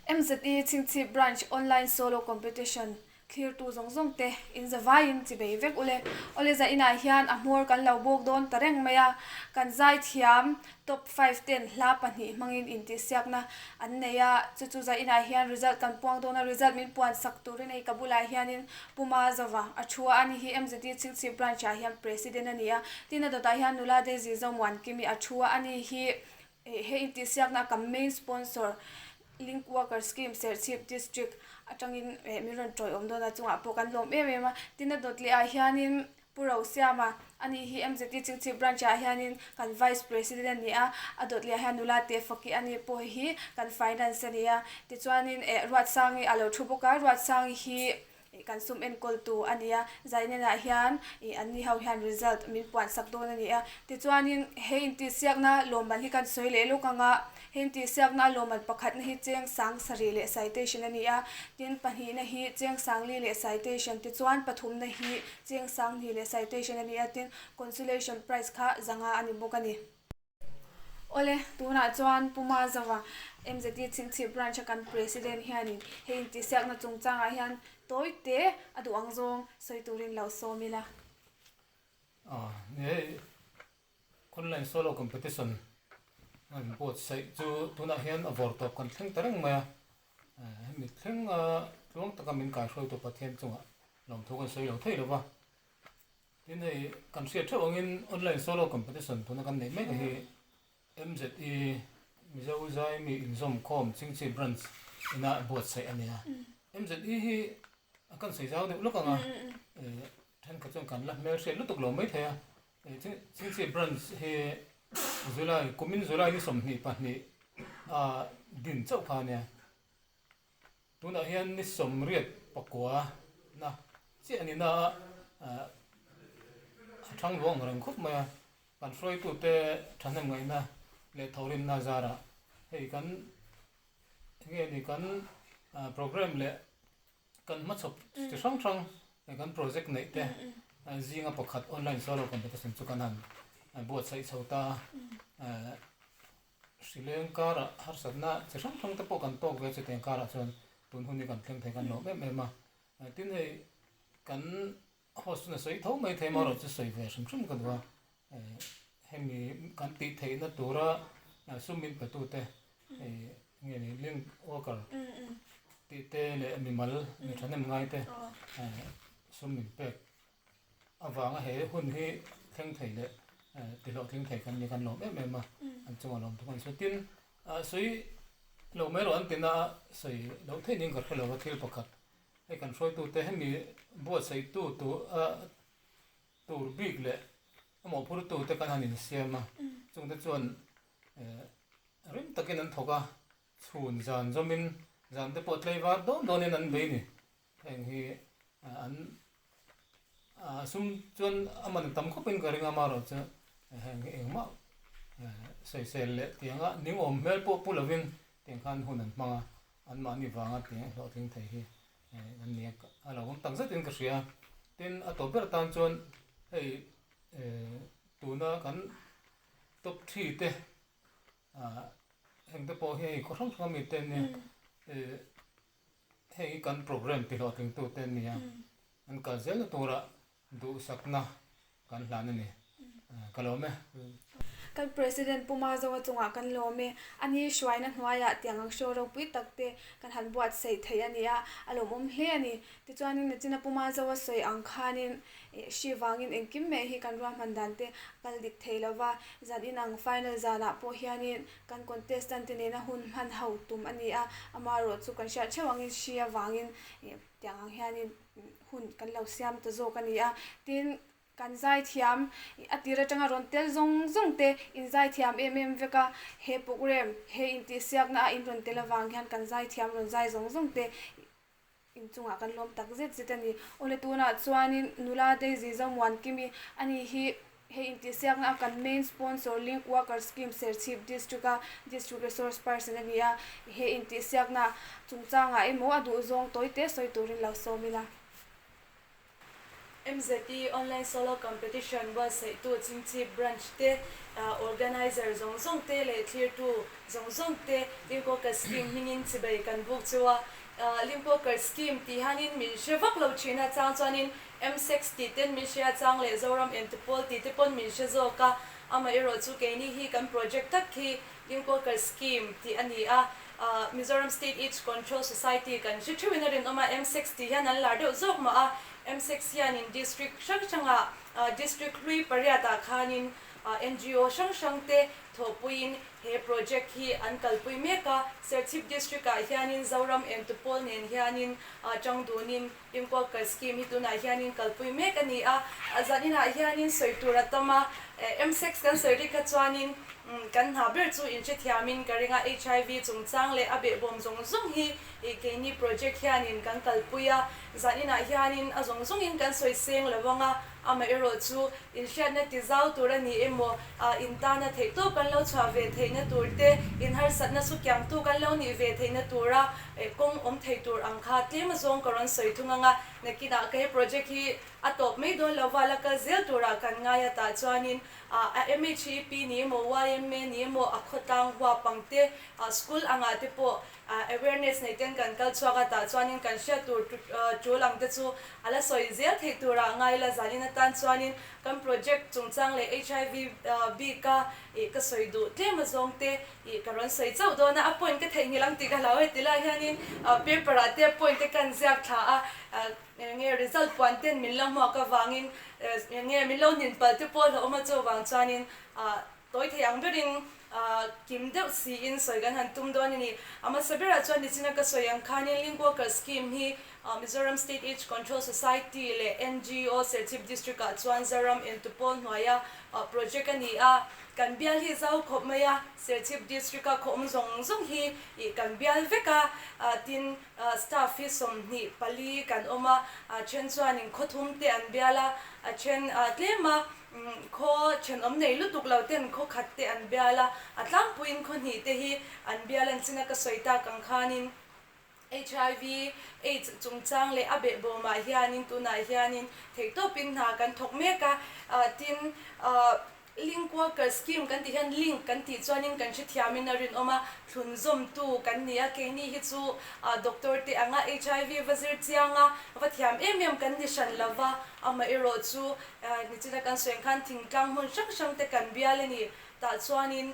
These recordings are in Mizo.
MZE Chhingchhip Branch Online Solo Competition Thlirtu zawng zawng te in zavaiin chi bei vek ule. Awle zainah hian a hmawr kan lo bawk dawn ta reng mai a, kan zaithiam top five ten hla pahnih hmangin intihsiakna an nei a, chu chu zainah hian result kan puang dawn a, result min puan sak turin hei ka bulah hianin Pu Mazova a thu a, ani hi MZD Chhingchhip Branch ah hian President a ni a, tin a dawtah hian nula Daisy Zomuankimi a thu a, ani hi he intihsiakna kan main sponsor Link Worker Scheme Serchhip District atangin eh min rawn tawiawm dawn a chungah pawh kan lawm em em a, tin a dawt leh ah hianin Pu Rosiama ani hi MZT Chhingchhip Branch ah hianin kan Vice President a ni a, a dawt leh ah hian nula te Faki ani pawh hi kan Finance a ni a, tichuanin eh Ruatsangi a lo thu bawk a, Ruatsangi hi Kan sum enkawltu a ni a, Zainenah hian ih anni ho hian result min puan sak dawn a ni a. Tichuanin he intihsiakna lawmman hi kan sawi leh lawk ang a, he intihsiakna lawmman pakhatna hi cheng sang sarih leh citation a ni a, tin pahnihna hi cheng sang li leh citation, tichuan pathumna hi cheng sang hnih leh citation a ni a, tin consolation prize kha zanga a ni bawk a ni. Awle, tunah chuan Pu Mazava, MZD Chhingchhip Branch a kan President hianin hei intihsiakna chungchangah hian tawi te a duh ang zawng sawi turin lo sawm ila. Aw, ni hei Online Solo Competition an buatsaih chu tunah hian a vawr tawp kan thleng ta reng mai a, hemi thlenga tluang taka min kaihruaitu Pathian chungah lawmthu kan sawi lo thei lo va. Tin hei kan hriat theuh angin online solo competition tuna kan neih mek hi MZE Mizo Zai mi inzawm khawm Chingchi Branch ina buatsaih a ni a. MZE hi a kan sawi zau deuh lawk ang a, thenkhat chuan kan la hmelhriat lutuk lo mai thei a. Chingchi Branch hi July kumin July ni 22 a din chauh kha a nia. Tunah hian ni 89 na chiah a ni na a, a thang luang reng khawp mai a, kan hruaitute thahnem ngaihna leh thorinna zarah hei kan enge ni kan programme leh kan hmachhawp chi hrang hrang kan project neih te zinga pakhat online solo competition chu kan han buatsaih chho ta a. Hrileng karah harsatna chi hrang hrang te pawh kan tawk ve chutiang karah chuan tun hun hi kan thleng thei kan lawm em em a. Tin hei kan host chuan a sawi tho mai thei marawh chu sawi ve hrim hrim ka duh a. Hemi kan tih theihna tura sum min pe tute hei nge ni link worker tih te leh mimal mi thahnem ngai te sum min pek avanga he hun hi thleng thei leh ti hlawhtling thei kan ni kan lawm em em a, an chunga lawm thung a ni. So tin sawi lo mai erawh an tina sawi loh theih niin ka hre lo a thil pakhat hei kan hruaitute hemi buatsaihtu tur bik leh a mawhphurtute kan han insiam a, chungte chuan rim takin an thawk a, chhun zan zawmin zan te pawh tlaivar dawn dawnin an bei a ni. Heng hi an sum chuan a man tam khawpin ka ring a, amaherawhchu heng hi engmah sawisel leh tianga ningawm hmel pawh pu lovin tiang khan hun an hmang a, anmahni vanga tiang hlawhtling thei hi an ni a, a lo awm tak zetin ka hria. Tin, a tawp ber tan chuan hei tuna kan top three te heng te pawh hi hei khaw hrang hrang ami te an nia. Hei hi kan programme ti hlawhtlingtute an ni a, an kal zelna tura duhsakna kan hlan a ni. Ka lawm e. Kan President Pu Mazoa chungah kan lawm e. A ni hruaina hnuaiah tiang ang hraw ropui tak te kan han buatsaih thei a ni a, a lawmawm hle a ni. Tichuanin nachina Pu Mazoa sawi ang khanin hri vangin engkim mai hi kan ruahman dan te kal dik thei lova, zan inang final zanah pawh hianin Kan contestant te nena hun hman ho tum a ni a, amaherawh chu kan hriat theuh angin hri avangin tiang ang hianin hun kan lo siam ta zawk a ni a. Tin, kan zaithiam a tir atanga rawn tel zawng zawng te in zaithiam em em vek a, he programme he intihsiakna a in rawn tel avang hian kan zaithiam rawn zai zawng zawng te Inchungah kan lawm tak zet zet a ni. Awle tunah chuanin nula Daisy Zomuankimi a ni hi hei intihsiakna a kan main sponsor Link Worker Scheme Serchhip District a District Resource Person a ni a, he MZE Online Solo Competition buatsaihtu Chingchip Branch te, Organizer zawng zawng te leh thlirtu zawng zawng te Limpoker Scheme hmingin chibei kan buk chu a. Limpoker Scheme tih hianin min hre vak lo thin a, chang chuanin M-Sex tih ten min hria chang leh Zoram Entupawl tih te pawn min hre zawk a. Amaherawh chu keini hi kan project tak hi Limpoker Scheme tih a ni a. Mizoram State AIDS Control Society kan hre theuhin a rinawm a, M-Sex tih hian an lar deuh zawk mah a. M-Sex hianin District hrang hrangah District hlui pariatah khanin NGO hrang hrangte thawhpuiin he project hi an kalpui mek a. Serchhip District-ah hianin Zoram Entupawl nen hianin tang dunin Inqualker Scheme hi tunah hianin kalpui mek a ni a. Zaninah hianin sawi tur a tam a, M-Sex kan sawi rik kha chuanin kan hna ber chu inhrethiamin ka ring a, HIV chungchang leh a behbawm zawng zawng hi keini project hianin kan kalpui a. Zaninah hianin a zawng zawngin kan sawi seng lo ang a, amaherawh chu inhriatna ti zau tur a ni emaw, in tana theihtawp kan lo chhuah ve theihna tur te, in harsatna chu kiangtu kan lo nih ve theihna tura kawng awm thei tur ang kha tlem a zawng ka rawn sawi thung ang a. Nakinah ka he project hi a tawp mai dawn lo va, la kal zel turah kan ngai a tah chuanin a MHEP ni emaw, YMA ni emaw, a khawtlang huap ang te, school angah te pawh Awareness nei ten kan kal chhuak a, tah chuanin kan hriat tur tul ang te chu a la sawi zel theih turah ngai la zanin atan chuanin kan project chungchang leh HIV bika ih ka sawi duh tlem a zawng te ih ka rawn sawi chauh dawn a, a point ka theihnghilh ang tih ka hlau heti lai hianin paper ah te point te kan ziak thla a, enge result puan ten min la hmuak avangin enge min lo nin palh te pawh hlauhawm a chuvang chuanin Tawi thei ang berin kim deuh siin sawi kan han tum dawn a ni. A hmasa berah chuan nichina ka sawi ang khanin Link Worker Scheme hi Mizoram State Aids Control Society leh NGO Serchhip District ah chuan Zoram Entupawl hnuaia project a ni a. Kan bial hi zau khawp mai a, Serchhip District a khaw awm zawng zawng hi kan bial vek a, tin staff hi 24 kan awm a, a then chuanin khawthum te an bial a, a then tlem a. Khaw thenawm nei lutuk lo ten khaw khat te an bial a, a tlangpuiin khaw hnih te hi an bial an chin a ka sawi tak ang khanin HIV aids chungchang leh a behbawmah hianin tunah hianin theihtawpin hna kan thawk mek a, tin link worker scheme kan tih hian link kan tih chuanin kan hrethiamin a rinawm a, thlunzawmtu kan ni a, keini hi chu doctor te anga HIV va zir chiang a, va thiam em em kan ni hran lova, amaherawh chu Nichina kan sawi ang khan thingtlang hmun hrang hrang te kan bial a ni. Tah chuanin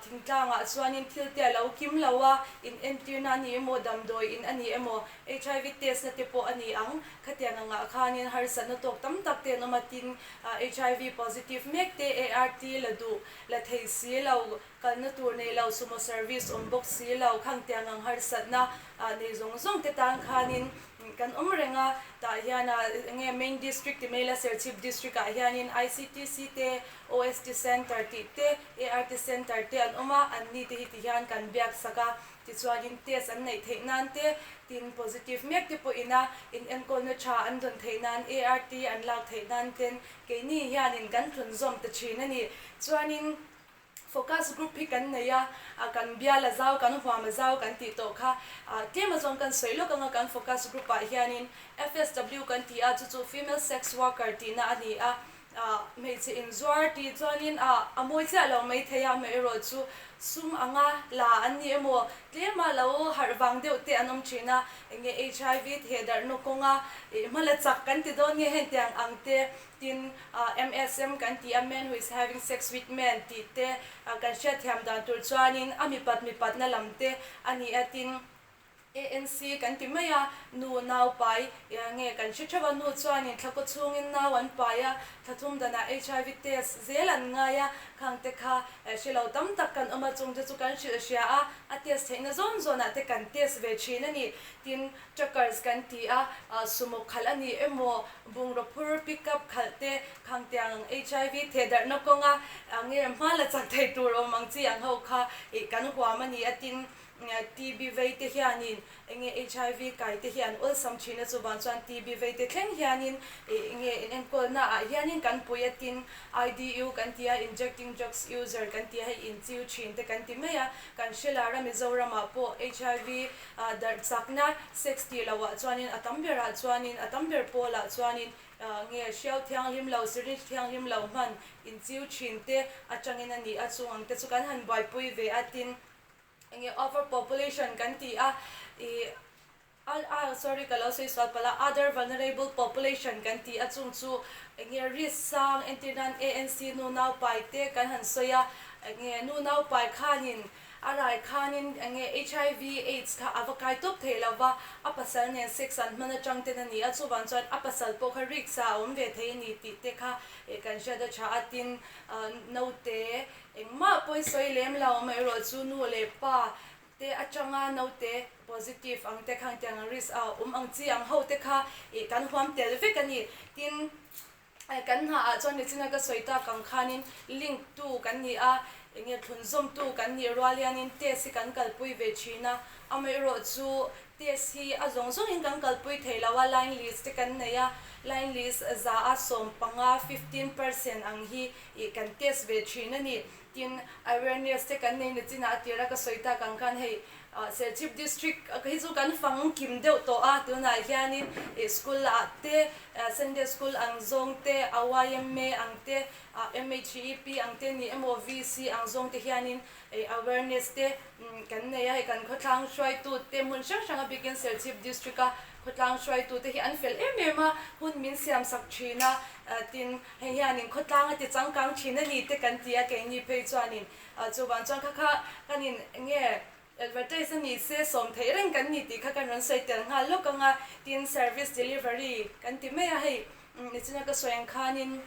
thingtlangah chuanin thil te a lo kim lo a, in entirna a ni emaw, damdawi in a ni emaw, HIV test na te pawh a ni ang. Khatiang angah khanin harsatna tawk tam tak te an awm a, tin HIV positive mek te ART la duh la thei si lo, kalna tur nei lo, sumo service awm bawk si lo, khangtiang ang harsatna nei zawng zawng te tan khanin Kan awm reng a, tah hian a enge main district ti mai la Serchhip district ah hianin ICTC te, OST center tih te, ART center te an awm a, an ni te hi ti hian kan biak sak a, tichuanin test an neih theih nan te, tin positive mek te pawh ina in enkawlna tha an dawn theih nan ART an lak theih nan ten keini hianin kan thlunzawm ta thin a ni. Chuanin. Focus group hi kan nei a, kan bial a zau, kan huam a zau kan tih tawh kha tlem azawng kan sawi lawk ang a, kan focus group ah hianin FSW kan ti a, chu chu female sex worker tihna a ni a, hmeichhe inzuar tih chuanin a mawi chiah lo maithei a, amaherawh chu sum anga la an ni emaw tlema lo harh vang deuh te an awm thin a, enge HIV thehdarhna kawnga hmala chak kan ti dawn nge hentiang ang te Tin, MSM kan tih a, Man who is having sex with men tih te kan hriatthiam dan tur chuanin a mipat mipatna lam te a ni a. Tin, ANC kan ti mai a, nu nau pai nge kan hre theuh a, nu chuanin thla kaw chhungin nau an pai a, thla thum danah HIV test zel an ngai a, khang te kha hre lo tam tak kan awm a, chung te chu kan hrilh hria a, a test theihna zawn zawnah te kan test ve thin a ni. Tin, Truckers kan ti a, sumo khalh a ni emaw, bungraw phur pick up khalh te, khangtiang HIV thehdarhna kawnga nge hma la chak thei tur awm ang chi ang ho kha ih kan huam a ni a tin TB vei te hianin enge HIV kai te hi an awlsam thin a, chuvang chuan TB vei te thleng hianin enge inenkawlna ah hianin kan pui a tin IDU kan ti a, Injecting Drugs User kan ti a, hei inchiu thin te kan ti mai a, kan hre lar a Mizoram ah pawh HIV darh chakna sex tih loh ah chuanin a tam berah chuanin a tam ber pawl ah chuanin nge hriau thianghlim lo syringe thianghlim lo hman inchiu thin te atangin a ni a, chung ang te chu kan han buaipui ve a tin. Enge over population kan ti a, ih a sorry ka lo sawi sual palh a, other vulnerable population kan ti a chung chu enge risk sang entir nan ANC nu naupai te kan han sawi a, enge nu naupai khanin a rai khanin enge HIV aids kha a va kai tawp thei lo va, a pasal nen sex an hman atang ten a ni a, chuvang chuan a pasal pawh kha risk ah a awm ve thei a ni tih te kha kan hriat a tha a, tin naute Engmah pawi sawi lem lo amaherawh chu nu leh pa te atanga naute positive ang te kha engtiang ang risk a awm ang chi ang ho te kha ih kan huam tel vek a ni. Tin, kan hna ah chuan nichina ka sawi tak ang khanin link tu kan ni a, enge thlunzawm tu kan nih rual hianin test hi kan kalpui ve thin a, amaherawh chu test hi a zawng zawngin kan kalpui thei lo a, line list te kan nei a, line list za a 15, 15%, ang hi Ih kan test ve thin a ni. Tin, awareness te kan nei nachinah a tira ka sawi tak ang khan hei Serchhip District hi chu kan fang kim deuh tawh a, tunah hianin ih school ah te Sunday school ang zawng te, a yma ang te, MHEP ang te ni emaw VC ang zawng te hianin ih awareness te kan nei a, hei kan khawtlang hruaitu te hmun hrang hrang a bikin Serchhip District a khawtlang hruaitu te hi an fel em em a, hun min siam sak thin a, tin Hei hianin khawtlang a ti changkang thin a ni te kan ti a, keini phei chuanin chuvang chuan kha kha kan in nge advertise a ni se sawm theih reng kan ni tih kha kan rawn sawi tel nghal lawk ang a, tin service delivery kan ti mai a, hei nichina ka sawi ang khanin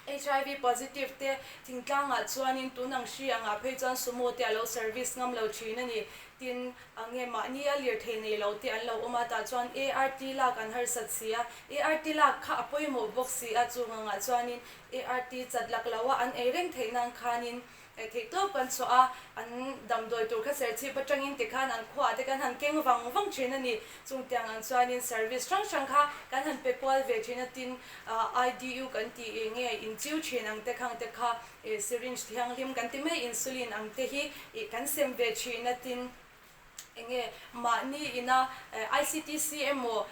HIV positive te thingtlangah chuanin tun ang hri angah phei chuan sumo te a lo service ngam lo thin a ni, tin Ang nge mahni a lirthei nei lo te an lo awm a, tah chuan ART lak an harsat si a, ART lak kha a pawimawh bawk si a, chung angah chuanin ART chat lak lo a an ei reng theih nan khanin theihtawp kan chhuah a, an damdawi tur kha serchhip atangin tikhan an khuaah te kan han keng vang vang thin a ni. Chung tiang ang chuanin service hrang hrang kha kan han pe kual ve thin a, tin IDU kan tih nge inchiu thin ang te khang te kha Ih syringe thianghlim kan ti mai insulin ang te hi ih kan sem ve thin a tin enge mahni ina ICTC emaw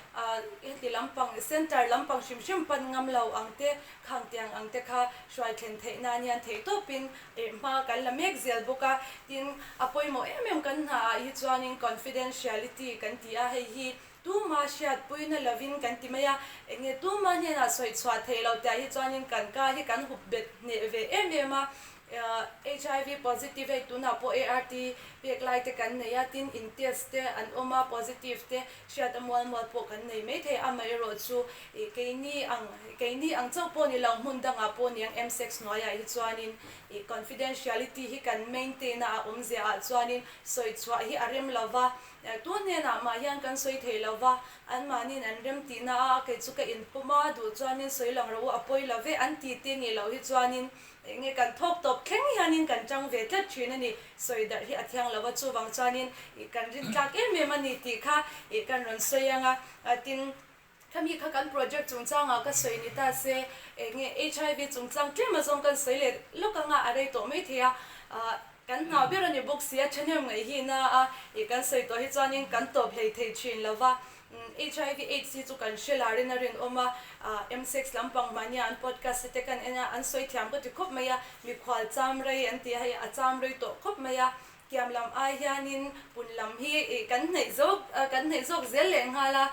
heti lampang center lampang hrim hrim pan ngam lo ang te khang tiang ang te kha hruai thlen theih nan hian theih tawpin ih hma kan la mek zel bawk a tin a pawimawh em em kan hna ah hi chuanin confidentiality kan ti a hei hi Tuma hriatpuina lovin kan ti mai a, enge tuma hnenah sawi chhuah theih loh tihah hi chuanin kan ka hi kan hup bet hneh ve em em a, HIV positive hei tunah pawh ART pek lai te kan nei a, tin in test te an awm a, positive te hriat a mual mual pawh kan nei mai thei a, amaherawh chu ih keini ang keini ang chauh pawh ni lo hmun dangah pawh ni ang M-sex hnuaiah hi chuanin ih confidentiality hi kan maintain a a awmzia ah chuanin sawi chhuah hi a rem lova. Tun hnenah mah hian kan sawi thei lo va, anmahniin an rem tihna a, kei chu ka inpawm a, duh chuanin sawi lang rawh u, a pawi lo ve an ti te nih loh hi chuanin enge kan thawk tawp thleng hianin kan chang ve tlat thin a ni, sawi darh hi a thiang lo va, chuvang chuanin kan rintlak em em a ni tih kha kan rawn sawi ang a, tin. Khami kha kan project chungchangah ka sawi ni ta se, enge HIV chungchang tlem azawng kan sawi leh lawk anga a rei tawh mai thei a, kan hna ber a ni bawk si a, thahnem ngaih hi na a ih kan sawi tawh hi chuanin kan tawp hlei thei thin lo va, HIV AIDS hi chu kan hre larin a rinawm a, M-sex lampang mahnia an podcast te kan en a, an sawi thiam ka ti khawp mai a, mikhual cham rei an ti a, hei a cham rei tawh khawp mai a, Kiam lam ai hianin pun lam hi kan hnaih zawk kan hnaih zawk zel leh nghal a,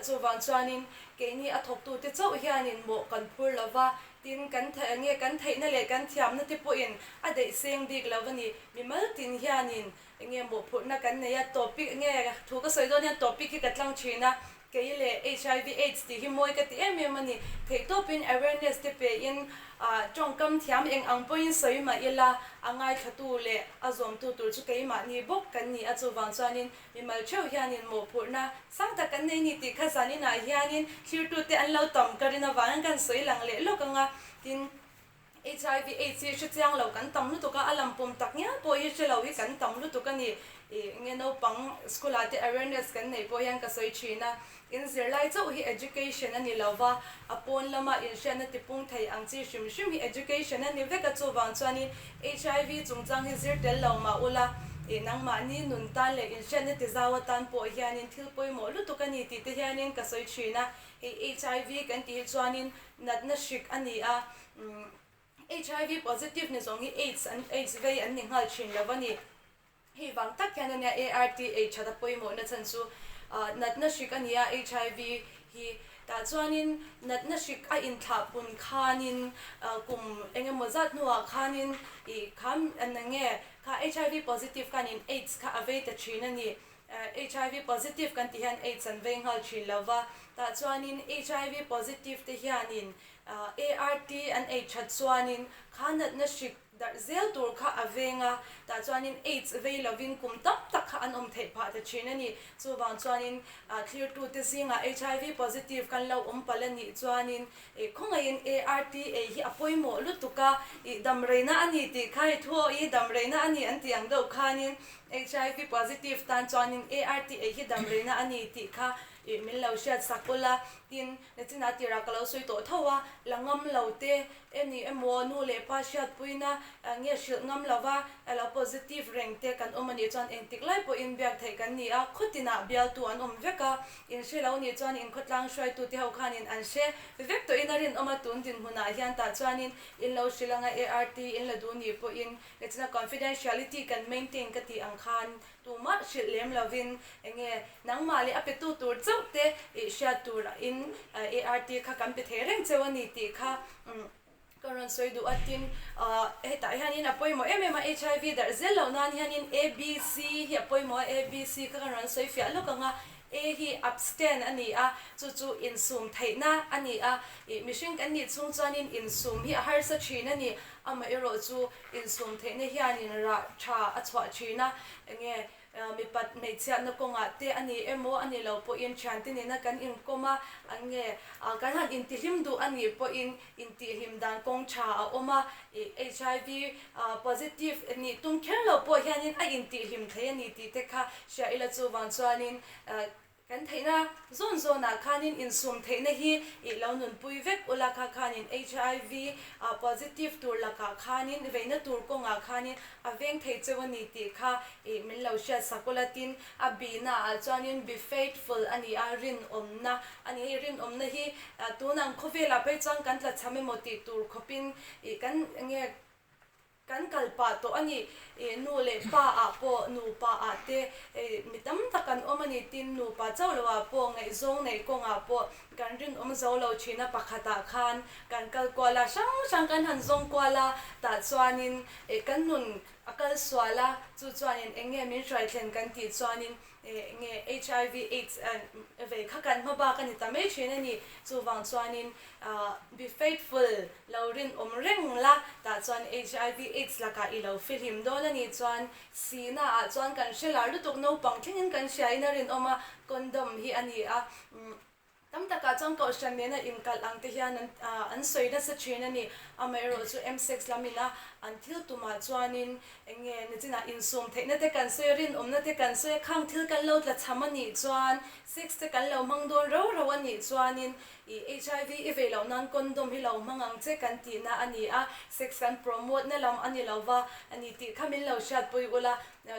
chuvang chuanin keini a thawktute chauh hianin mawh kan phur lo va, tin kan nge kan theihna leh kan thiamna te pawhin a daih seng bik lo a ni. Mimal tin hianin nge mawhphurhna kan nei a, topic nge thu ka sawi dawn hian topic hi ka tlang thin a, Kei leh HIV aids tih hi mawi ka ti em em a ni. Theihtawpin awareness te pein tawngkam thiam eng ang pawhin sawi mah ila a ngaithlatu leh a zawmtu tur chu keimahni bawk kan ni a, chuvang chuanin mimal theuh hianin mawhphurhna sang tak kan nei ni tih kha zaninah hianin thlirtute an lo tam ka rin avangin kan sawi lang leh lawk ang a, tin. HIV aids hi hre chiang lo kan tam lutuk a, a lam pawm tak ngial pawh hi hre lo hi kan tam lutuk a ni. Ih nge naupang school ah te awareness kan neih pawh hian ka sawi thin a, in zirlai chauh hi education a ni lo va, a pawn lama inhriatna tipung thei ang chi hrim hrim hi education a ni vek a, chuvang chuanin HIV chungchang hi zir tel lo mah ula, ih nangmahni nun tan leh inhriatna tizau atan pawh hianin thil pawimawh lutuk a ni tih te hianin ka sawi thin a, hei HIV kan tih hi chuanin natna hrik a ni a. HIV positive ni zawng hi AIDS an AIDS vei an ni nghal thin lo a ni. Hei vang tak hian a nia ART ei that a pawimawhna chhan chu natna hrik a ni a HIV hi. Tah chuanin natna hrik a inthlah pun khanin kum eng emaw zat hnuah khanin ih kha nge kha HIV positive khanin AIDS kha a vei ta thin a ni. HIV positive kan tih hian AIDS an vei nghal thin lo va, tah chuanin HIV positive te hianin ART an ei that chuanin kha natna hrik darh zel tur kha a veng a, tah chuanin AIDS vei lovin kum tam tak kha an awm theih phah ta thin a ni. Chuvang chuanin thlirtute zingah HIV positive kan lo awm palh a nih chuanin khawngaihin ART ei hi a pawimawh lutuk a, ih damreina a ni tih kha i thu aw i damreina a ni an tih ang deuh khanin HIV positive tan chuanin ART ei hi damreina a ni tih kha ih min lo hriat sak ula, tin Nachina tirah ka lo sawi tawh tho a, la ngam lo te eni emaw nu leh pa hriatpuina nge hrilh ngam lova lo positive reng te kan awm a nih chuan engtik lai pawhin biak theih kan ni a, khawtinah bialtu an awm vek a, in hre lo nih chuan in khawtlang hruaitu te ho khanin an hre vek tawhin a rinawm a, tun dinhmunah hian tah chuanin in lo hrilh anga ART in la duh nih pawhin Nachina confidentiality kan maintain ka tih ang khan Tumah hrilh lem lovin enge nangmah leh a petu tur chauh te ih hriat tur in ART kha kan pe thei reng cheu a ni tih kha ka rawn sawi duh a. Tin, hetah hianin a pawimawh em em a, HIV darh zel loh nan hianin ABC hi a pawimawh a, ABC kha ka rawn sawi fiah lawk ang a. A hi abstain a ni a, chu chu insum theihna a ni a, ih mihring kan nih chhung chuanin insum hi a harsa thin a ni. Amaherawh chu insum theihna hianin rah tha a chhuah thin a, enge mipat hmeichhiatna kawngah te a ni emaw a ni lo pawhin thiante nena kan inkawm a, enge kan han intihlim duh a nih pawhin intihhlim dan kawng tha a awm a, ih HIV positive nih tum kher lo pawh hianin a intihhlim thei a ni tih te kha hria ila chuvang chuanin Kan theihna zawn zawnah khanin insum theihna hi ih lo nunpui vek ula kha khanin HIV positive tur lakah khanin veina tur kawngah khanin a veng thei cheu a ni tih kha ih min lo hriat sak ula tin a bihna ah chuanin be faithful a ni a rinawmna a ni hei rinawmna hi tunang khawvelah phei chuan kan tlachham emaw tih tur khawpin ih kan enge Kan kal pah tawh a ni. Ih nu leh pa ah pawh nupa ah te ih mi tam tak an awm a ni. Tin nupa chauh lo ah pawh ngaihzawng neih kawngah pawh kan rinawm zo lo thin a pakhat ah khan kan kal kual a hrang hrang kan han zawng kual a tah chuanin ih kan nun a kal sual a chu chuanin eng nge min hruai thlen kan tih chuanin ih nge HIV aids vei kha kan hma bak a ni ta mai thin a ni. Chuvang chuanin Be faithful, lo rinawm reng la, tah chuan HIV aids lakah i lo fihlim dawn a nih chuan sihna ah chuan kan hre lar lutuk naupang thlengin kan hria in a rinawm a, condom hi a ni a, tam takah chuan kohhran nena inkalh ang te hian an an sawi nasa thin a ni, amaherawh chu M-sex lam ina an thil tumah chuanin eng nge nichinah insum theihna te kan sawi a, rinawmna te kan sawi a, khang thil kan lo tlachham a nih chuan sex te kan lo hmang dawn rau rau a nih chuanin I HIV i vei loh nan condom hi lo hmang ang che kan tihna a ni a, sex kan promote na lam a ni lo va a ni tih kha min lo hriatpui ula,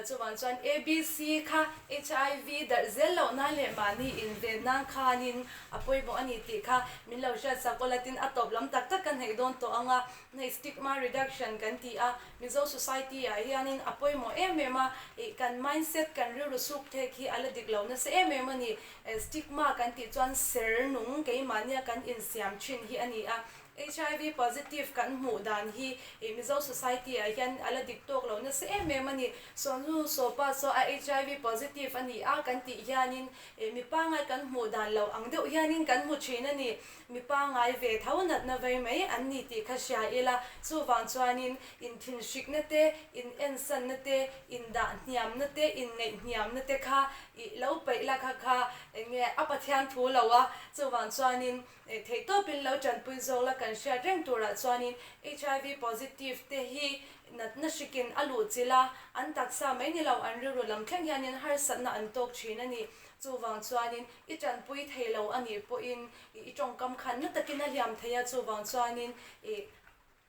chuvang chuan ABC kha HIV darh zel loh nan leh mahni inven nan khanin a pawimawh a ni tih kha min lo hriatsak ula tin a tawp lam tak tak ka hnaih dawn tawh ang a, hei stigma reduction kan ti a, Mizo society ah hianin a pawimawh em em a, ih kan mindset kan rilru suk thek hi a la dik lo nasa em em a ni. Stigma kan tih chuan ser nung keimahnia kan insiam thin hi a ni a, HIV positive kan hmuh dan hi ih Mizo society ah hian a la dik tawk lo nasa em em a ni. Sawhnu sawpa saw a HIV positive a ni a kan tih hianin ih mi pangngai kan hmuh dan lo ang deuh hianin kan hmu thin a ni. Mi pangngai ve tho natna vei mai an ni tih kha hria ila, chuvang chuanin inthinhrikna te, inensanna te, indah hniamna te, inngaihhniamna te kha ih lo peih la kha kha eng nge a Pathian thu lo a, chuvang chuanin theihtawpin lo tanpui zawk la kan. kan hriat reng turah chuanin HIV positive te hi natna hrikin a luh chilh a, an taksa mai ni lo an rilru lam thleng hianin harsatna an tawk thin a ni. Chuvang chuanin i tanpui thei lo a nih pawhin i tawngkam khan na takin a hliam thei a, chuvang chuanin i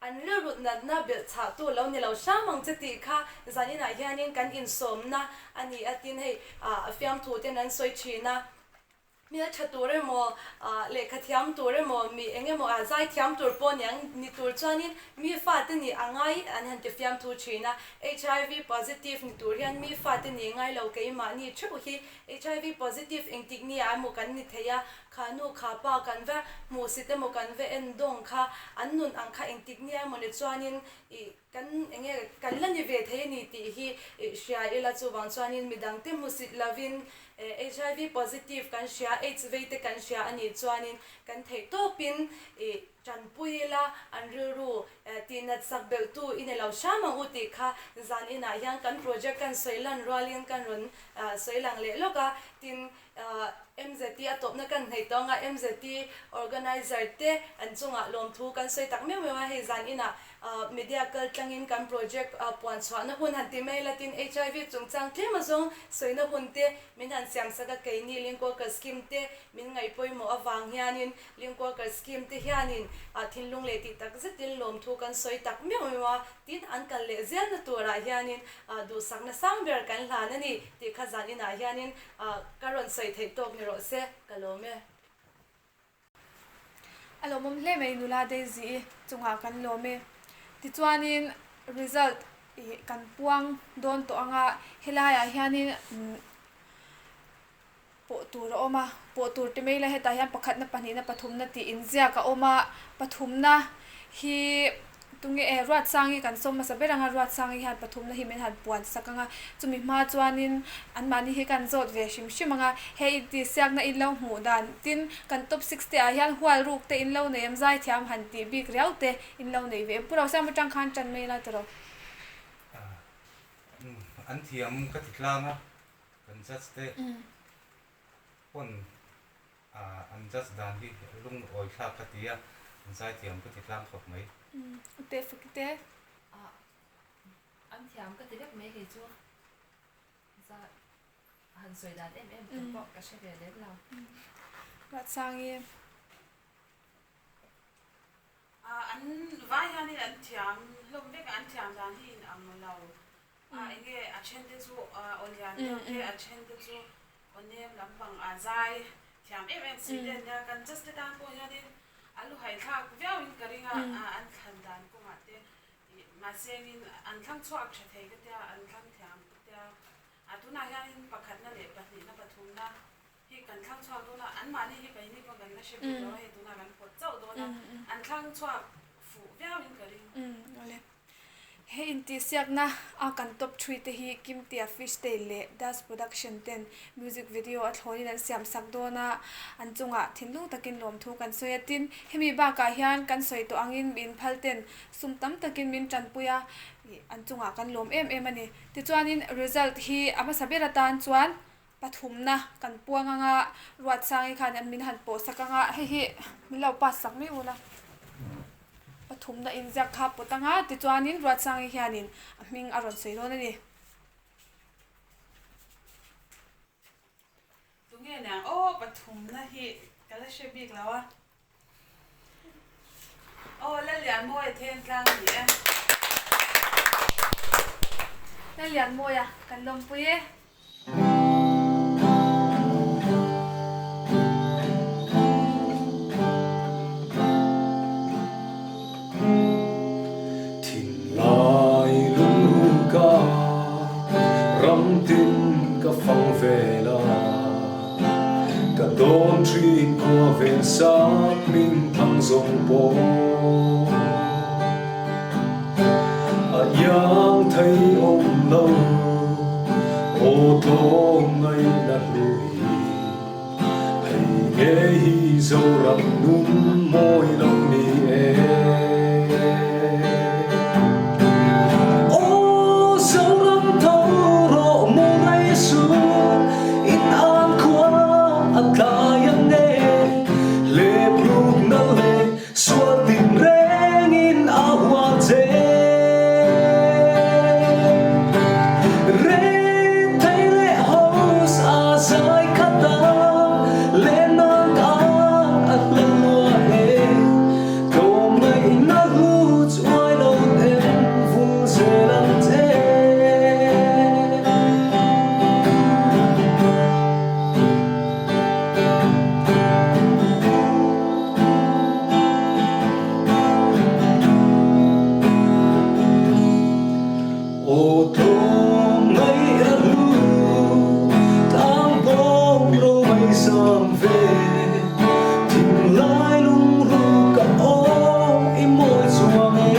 an rilru natna belh chhahtu lo ni lo hram ang che tih kha zaninah hianin kan insawmna a ni a, tin hei fiamthu ten an sawi thin a. Hmeltha tur emaw, lehkha thiam tur emaw, mi eng emaw ah zai thiam tur pawh niang ni tur chuanin mi fate nih a ngai an han ti fiamthu thin a. HIV positive ni tur hian mi fate nih ngai lo keimahni theuh hi HIV positive engtik ni ah emaw kan ni thei a, kha nu kha pa kan va hmuhsit emaw kan va en dawng kha an nun ang kha engtik ni ah emaw ni chuanin ih kan eng nge kan la ni ve thei a ni tih hi hria ila chuvang chuanin midangte hmusit lovin HIV positive kan hria, aids vei te kan hria a nih chuanin kan theih tawpin tanpui ila an rilru tihnat sak belhtu i ni lo hram ang u tih kha zan inah hian kan project kan sawi lan rualin kan rawn sawi lang leh lawk a, tin MZT a tawpna kan hnaih tawng a, MZT organizer te an chungah lawmthu kan sawi tak meuh meuh a, hei zan inah media kal tlangin kan project puan chhuahna hun han ti mai la tin HIV chungchang tlem azawng sawina hun te min han siam sak a, keini Link Worker Scheme te min ngaih pawimawh avang hianin Link Worker Scheme te hianin thinlung leh tih tak zetin lawmthu kan sawi tak meuh meuh a, tin an kal leh zelna turah hianin duhsakna sang ber kan hlan a ni tih kha zan inah hianin Ka rawn sawi theih tawk ni rawh se, ka lawm e. A lawmawm hle mai nula Daisy i chungah kan lawm e. Tichuanin result ih kan puang dawn tawh ang a, helaiah hianin pawh tur a awm a, pawh tur ti mai ila hetah hian pakhatna pahnihna pathumna tih inziak a awm a, pathumna hi Tunge e, Ruatsangi kan sawm hmasa ber anga Ruatsangi hian pathumna hi min han puan sak anga, chumi hma chuanin anmahni hi kan zawt ve hrim hrim anga, hei intihsiakna in lo hmuh dan tin kan top six te ah hian hual ruk te in lo nei em zaithiam han tih bik riau te in lo nei ve em Pu Rosiam atang khan tan mai la tiraw. An thiam ka ti tlang a, kan judge te pawn An judge dan hi lungawi thlak ka ti a, an zaithiam ka ti tlang khawp mai. U te fak te. An thiam ka ti vek mai kei chu. Za han sawi dan em em tur pawh ka hre ve lem lo. Ruatsangi. An vai hianin an thiam hlawm vek a, an thiam dan hi in ang lo. A enge a then te chu aw lian deuh te, a then te chu aw nem lampang a zai thiam em em si te ania. Kan judge te tan pawh hianin a lu haithlak viauin ka ring a, an thlan dan kawngah te mahse engin an thlang chhuak tha thei ka tia, an thlang thiam ka tia. A tunah hianin pakhatna leh pahnihna pathumna hi kan thlang chhuak dawn a, anmahni hi keini pawh kan la hre bik lo a, hei tunah kan pawt chauh dawn a, an thlang chhuak fuh viauin ka ring. He intihsiakna a kan top thui te hi Kimtea Fishtail leh Das Production ten music video a thlawnin an siam sak dawn a, an chungah thinlung takin lawmthu kan sawi a. Tin, hemi bakah hian kan sawi tawh angin min phal ten sum tam takin min tanpui a, an chungah kan lawm em em a ni. Tichuanin result hi a hmasa ber atan chuan Pathumna kan puang anga Ruatsangi khan an min han pawh sak anga hei hi min lo pass sak mai ula pathumna inziak kha pawt anga tichuanin Ruatsangi hianin a hming a rawn sawi dawn a ni. Tunge niang aw pathumna hi ka la hre bik lo a. Aw Lallianmawia Thentlang a ni e. Lallianmawia kan lawmpui e. Thinlai lungrun ka ram tin ka fang vel a. Ka dawn thin khua ven sap hming thang zawng pawh a iang thei awm lo aw tlawng ngaihna hlui hei ngei hi Zoram nun mawi lo ni e. Aw Zoram tho rawh maw rei suh in an khua a tlai ang e, hlep rukna leh sual tin. nuam ve Thinlai lungru ka aw i mawi chuang e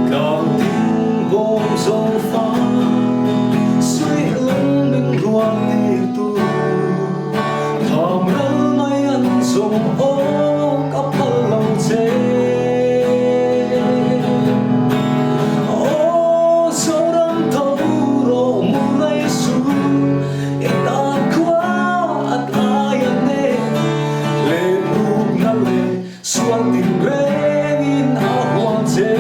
Tlang ding bawm zo fa Suih lung min rual tir tu Tham ral mai an zawng aw ka phal lo che Aw Zoram tho rawh mu rei su I tan khua a tlai a ne Len rukna leh sual tinrengin a hual che.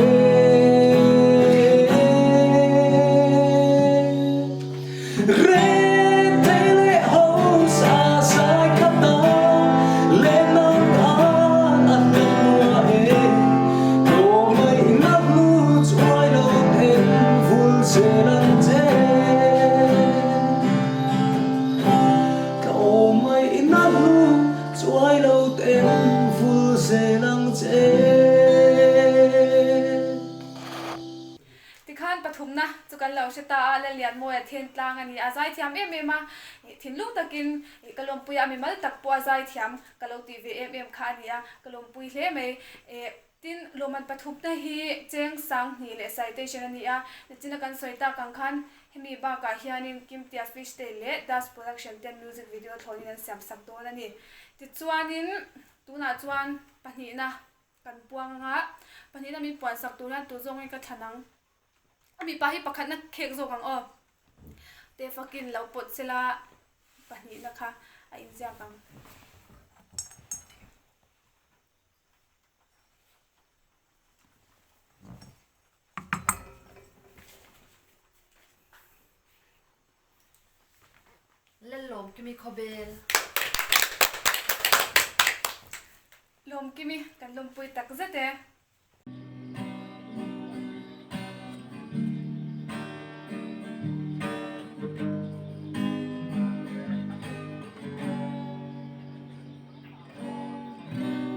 Rethei leh hausa zai khat a lehnak ah a hlat lua e. Tlawmngaihnak lu chuai lo then vul zel an che. Tlawmngaihnak lu chuai lo ten vul zel ang che. Tikhan pathumna chu kan lo hre ta a, Lallianmawia then tlang a ni a, zaithiam em em a, thinlung takin ka lawmpui a, mimal tak pawh a zaithiam ka lo tih ve em em kha a ni a, ka lawmpui hle mai. Tin, lawmman pathumna hi cheng sanghnih leh citation a ni a, nichina kan sawi tak ang khan hemi bakah hianin Kimtia Fishtail leh Das Production ten music video thlawnin an siam sak dawn a ni. Tichuanin tunah chuan pahnihna Kan puang anga pahnihna min puan sak tur hian tu zawngin ka thlan ang. A mipa hi pakhatna khek zawk ang aw. Te fakin lo pawt sela pahnihna kha a inziak ang. Lallawmkimi khawbel. Lawmkimi kan lawmpui tak zet e.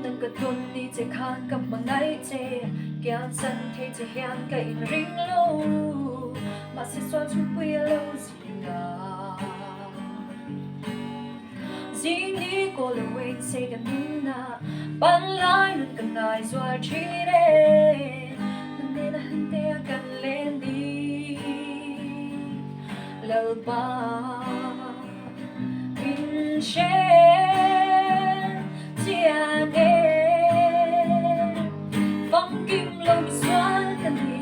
Nang ka tawn ni che khan ka hmangaih che, kian san thei che hian ka inring lo, mahse sual chhungpui a lo zir a. Zing ni kawl a wain sei ka nunna, panlai nun ka ngai zual thin e, nang nena han te a kan len ni Lalpa. Min hre chiang e Famkim lo misual ka ni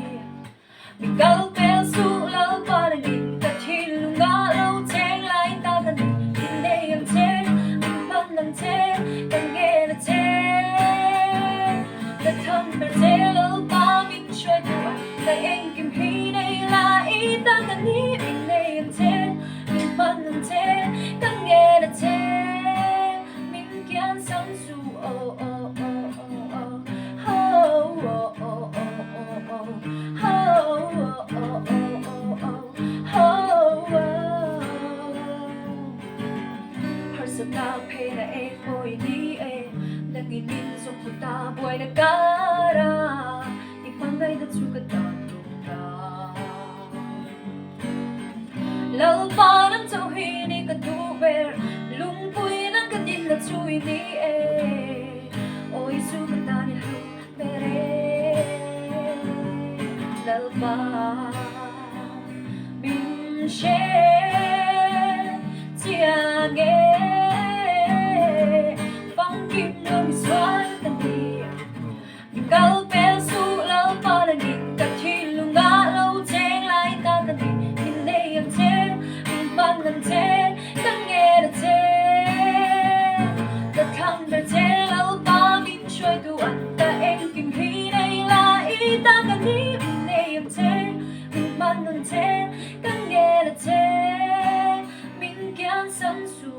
Mi kal pel suh lo pa rengin ka thinlung ah lo cheng lai ta ka ni Min nei ang che, min hman ang che, ka ngen a che Ka thang ber che lo pa min hruai tu ah Ka engkim hi nei lai ta ka ni Min nei ang che, Min hman ang che, ka ngen a che, min kian sang su oh oh oh oh oh oh oh oh oh oh oh oh oh oh oh oh oh Harsatna phena e hawi ni e, nangin min zawng phu ta buaina kara, i hmangaihna chu ka tan tum ta. Lalpa nang chauh hi ni ka duh ber, lungpui nang ka dinna chu i ni e, Aw Isu ka tan i hlu ber e. Lalpa min hre chiang e, famkim lo misual ka ni. Mi kal pel suh Lalpa langin ka thinlung ah lo cheng lai ta ka ni Min nei ang che, min hman ang che, ka ngen a che Ka thlang ber che Lalpa min hruai tu an ka engkim hi nei lai ta ka ni Min nei ang che, min hman ang che, ka ngen a che Min kian san suh.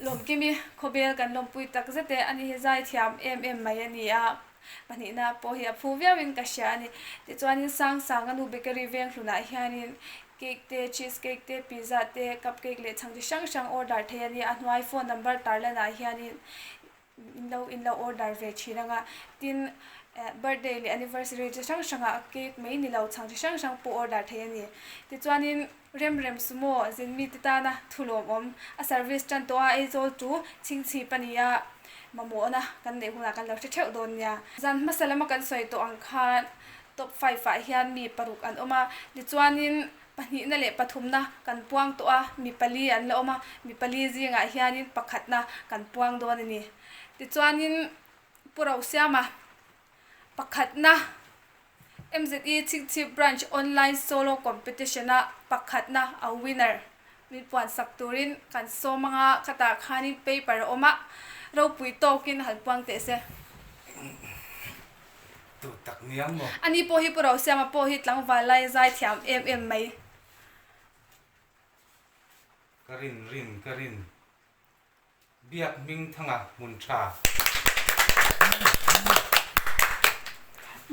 Lawmkimi khawbel kan lawmpui tak zet e, ani hi zaithiam em em mai a ni a, pahnihna pawh hi a phu viauin ka hria a ni. Tichuanin Sangsanga nu bakery veng hlunah hianin cake te, cheese cake te, pizza te, cup cake leh chhang chi hrang hrang order thei a ni. A hnuai phone number tarlanah hianin in lo in lo order ve thin ang a, tin. Birthday leh anniversary chi hrang hrangah cake mai ni lo chhang chi hrang hrang pawh order thei a ni. Tichuanin Rem Rem Sumo zin mite tana thu lawmawm a service tan tawh a Aizawl chu chhingchhip a ni a, mamawhna kan neih hunah kan lo hre theuh dawn nia. Zan hmasa lama kan sawi tawh ang khan top five ah hian mi paruk an awm a, tichuanin pahnihna leh pathumna kan puang tawh a, mi pali an la awm a, mi pali zingah hianin pakhatna kan puang dawn a ni. Tichuanin Pu Rosiama, pakhatna MZE Chhingchhip Branch Online Solo Competition-a pakhatna a winner min puan sak turin kan sawm anga khatah khanin paper a awm a, ropui tawkin han puang teh se. Tu tak niang maw? Ani pawh hi Pu Rosiama pawh hi tlangval lai zai thiam em em mai. Ka rin rin ka rin. Biak hming thanga hmun tha.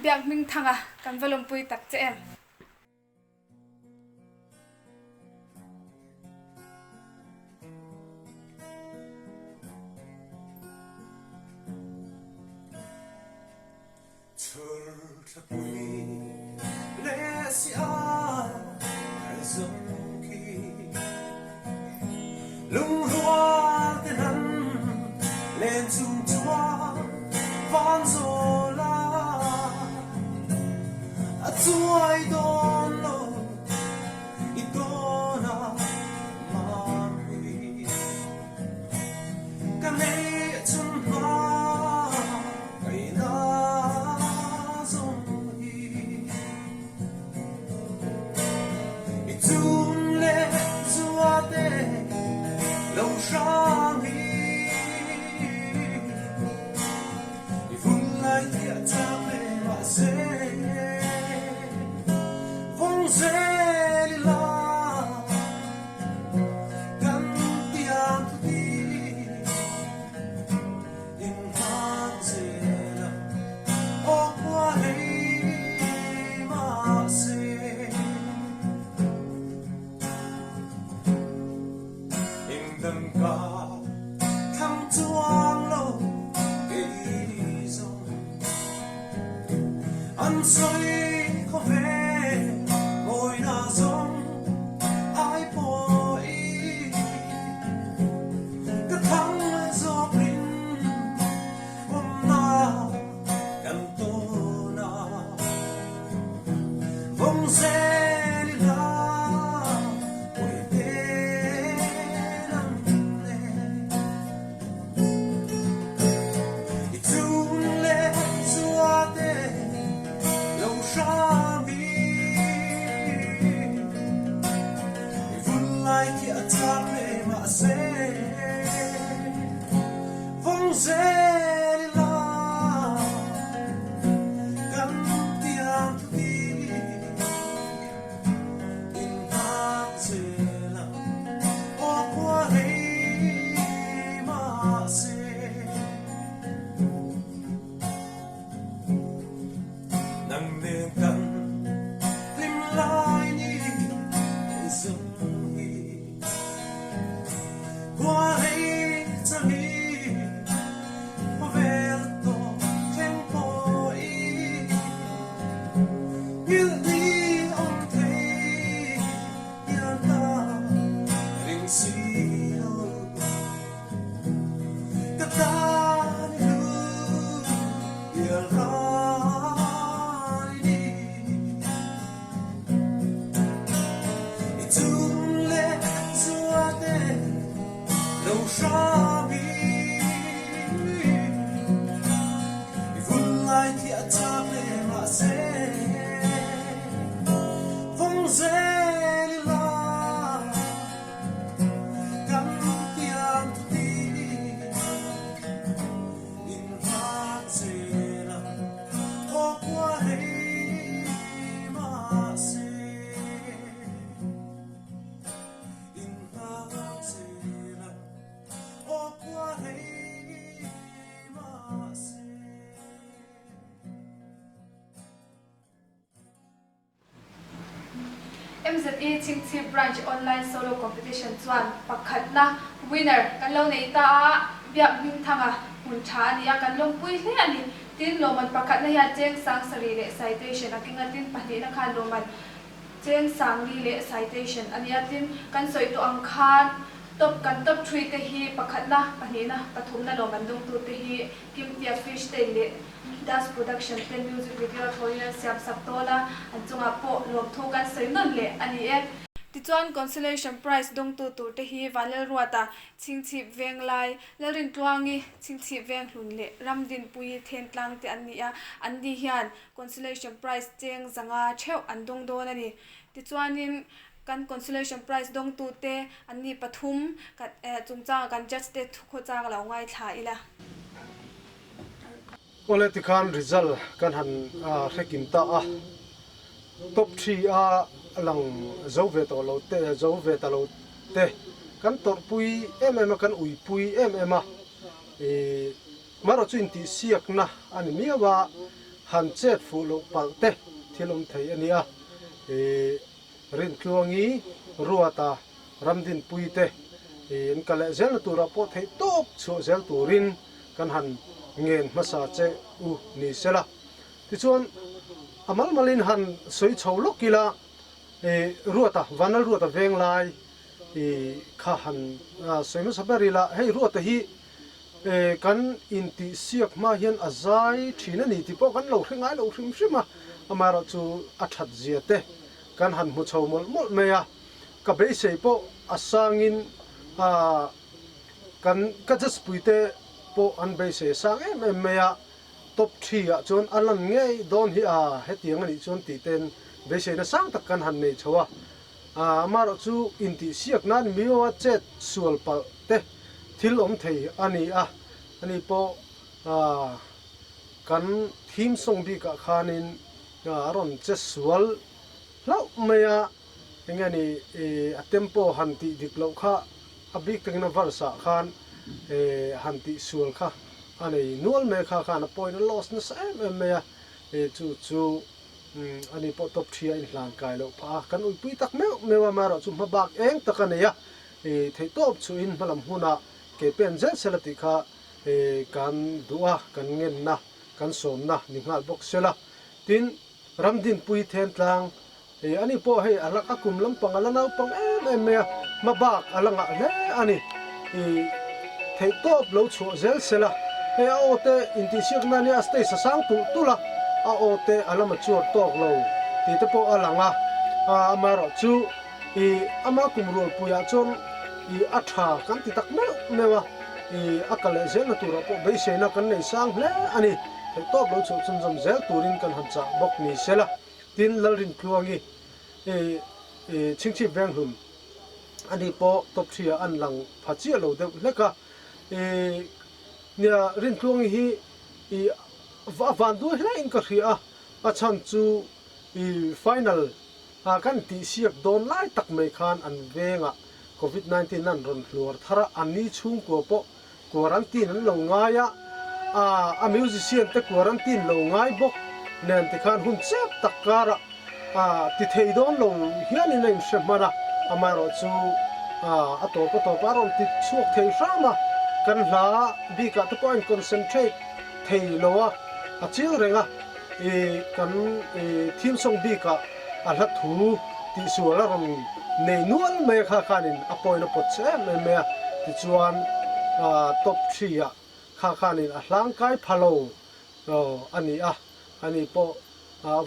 Biak hming thanga kan va lawmpui tak che em. Chhur thlapui leh si a zawng khi lungrual te lam len chung chuan van zawl a a chuai dawn lo i tawn a mapui. Ka neih chun hma kaina zawng hi I chum leh zua te lo hrang hi I vun lai thiah chak le mahse vawng zel ila. Kan tiang thuti in nghak zel a, aw khua rei mahse. Eng dang ka thlang chuang lo kei zawng an sawi khawvel mawina zawng. Ai pawh i ka thang zawk rin awmna kan tawn a, vawng zel ila pawite lam nen. I chung leh zuate lo hram hi i vun lai khi a chak hle mahse vawng zel ila kan tiang thuti in nghak zel ang aw khua rei mahse. Nang nen kan hlim lai ni zum hi Khua rei chang hi khawvel tawh thleng pawh i Nghilh ni awm thei hian ka ring si lo. Ka tan i hlu bial ran i ni. I chung leh zua te lo hram i. I vun lai thiah chak le mahse vawng zel ila. Kan tiang thuti in nghak zel a, aw khua rei mahse. In nghak zel a, aw khua rei mahse. MZE Chhingchhip Branch Online Solo Competition chuan pakhatna, winner, kan lo nei ta a, Biak Hmingthanga hmun tha a ni a, kan lawmpui hle a ni. Tin, lawmman pakhatna hian cheng 7000 leh citation a keng a, tin pahnihna khan lawmman cheng 4000 leh citation a ni a. Tin, kan sawi tawh ang khan top kan top three te hi pakhatna, pahnihna, pathumna lawmman dawngtu te hi Kimtia Fish Tail leh Dance Production te music video thlawhin an siam sak dawn a, an chungah pawh lawmthu kan sawi nawn leh a ni e. Tichuan Consolation Prize dawngtu tur te hi Vanlalruata, Chhingchhip Venglai, Lalrintluangi, Chhingchhip Venghlun leh Ramdinpuii Thentlang te an ni a, an ni hian Consolation Prize cheng 500 theuh an dawng dawn a ni. Tichuanin kan Consolation Prize dawngtu te an ni pathum kan chungchanga kan judge te thukhawchang lo ngaithla ila. Awle tikhan result kan han hrekim ta a, top 3 a lang zo ve tawh lo te zo ve ta lo te kan tawrhpui em em a, kan uipui em em a, ih marawh chu intihsiakna a ni miau a, han chet fuh loh palh te thil awm thei a ni a, ih Rintluangi Ruata Ramdinpui te ih an kal leh zelna turah pawh theih tawp chhuah zel turin kan han ngen hmasa che u ni sela. Tichuan, a mal malin han sawi chho lawk ila, ih Ruata, Vanlal Ruata veng lai ih kha han sawi hmasa ber ila, hei Ruata hi kan intihsiak hma hian a zai thin a ni tih pawh kan lo hre ngai lo hrim hrim a, amaherawhchu a that zia te kan han hmu chho mawlh mawlh mai a, ka beisei pawh a sangin kan ka judge puite pawh an beisei a sang em em mai a, top 3 ah chuan a lan ngei dawn hi a hetiang a nih chuan tih ten beiseina sang tak kan han nei chho a, amaherawhchu intihsiak nan miua chet sual palh te thil awm thei a ni a, ani pawh kan theme song bikah khanin a rawn che sual hlauh mai a, enge ni a tempo han tih dik loh kha a bik takin a verse ah khan han tih sual kha a nei nual mai a, kha khan a point a loss nasa em em mai a, chu chu ani pawh top 3 a inhlan kai loh phah a, kan uipui tak meuh meuh a, amaherawhchu hma bak eng tak a nei a. Theihtawp chuhin hmalam hunah ke pen zel sela tih kha kan duh a, kan ngenna, kan sawmna ni nghal bawk sela. Tin, Ramdinpui Thentlang, ani pawh hei a a kum lampang a la naupang em em mai a, hma bak a la ngah hle a ni. Theihtawp lo chhuah zel sela, hei a aw te intihsiakna nia a stage a sang tulh tulh a, a aw te a la mature tawk lo tih te pawh a lang a, amaherawhchu, I ama kum rualpuiah chuan i a tha kan ti tak meuh meuh a, i a kal leh zelna turah pawh beiseina kan nei sang hle a ni. Theihtawp lo chhuah chhunzawm zel turin kan han chah bawk ni sela. Tin, Lalrintluangi i i Chhingchhip Venghlun ani pawh top 3 ah an lang pha chiah lo deuh hlek a. I nia Rintluangi hi i a van duai hle in ka hria a, a chhan chu i final A kan tihsiak dawn lai tak mai khan an vengah Covid 19 an rawn hluar thar a, anni chhungkua pawh quarantine an lo ngai a, a musician te quarantine lo ngai bawk nen tikhan hun chep tak karah ti thei dawn lo hianin a inhre hman a, amaherawhchu a tawp a tawp a rawn ti chhuak thei hram a, kan hla bikah te pawh a in concentrate thei lo a, a chiang reng a. I kan i theme song bikah a hla thu tihsual a rawn nei nual mai a kha khanin a point a pawt che em em mai a, tichuan top 3 ah kha khanin a hlangkai pha lo a ni a, ani pawh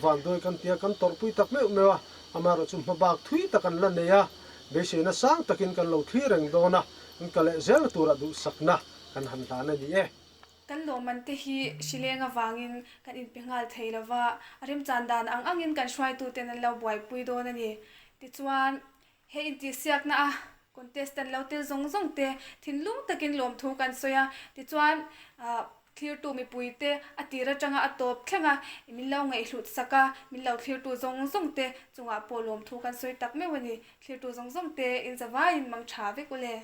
vanduai kan tia kan tawrhpui tak meuh meuh a, amaherawh chu hmabak thui tak an la nei a, beiseina sang takin kan lo thlir reng dawn a, an ka leh zelna turah duhsakna kan han hlan a ni e. Kan lawmman te hi hrileng avangin kan inpe nghal thei lo va, a remchan dan ang angin kan hruaituten an lo buaipui dawn a ni. Tichuan, he intihsiakna a contestant lo tel zawng zawng te thinlung takin lawmthu kan sawi a, tichuan, thlirtu mipui te a tir atanga a tawp thleng a, min lo ngaihhlut sak a, min lo thlirtu zawng zawng te chungah pawh lawmthu kan sawi tak meuh a ni. Thlirtu zawng zawng te inzavaiin mang tha vek u le.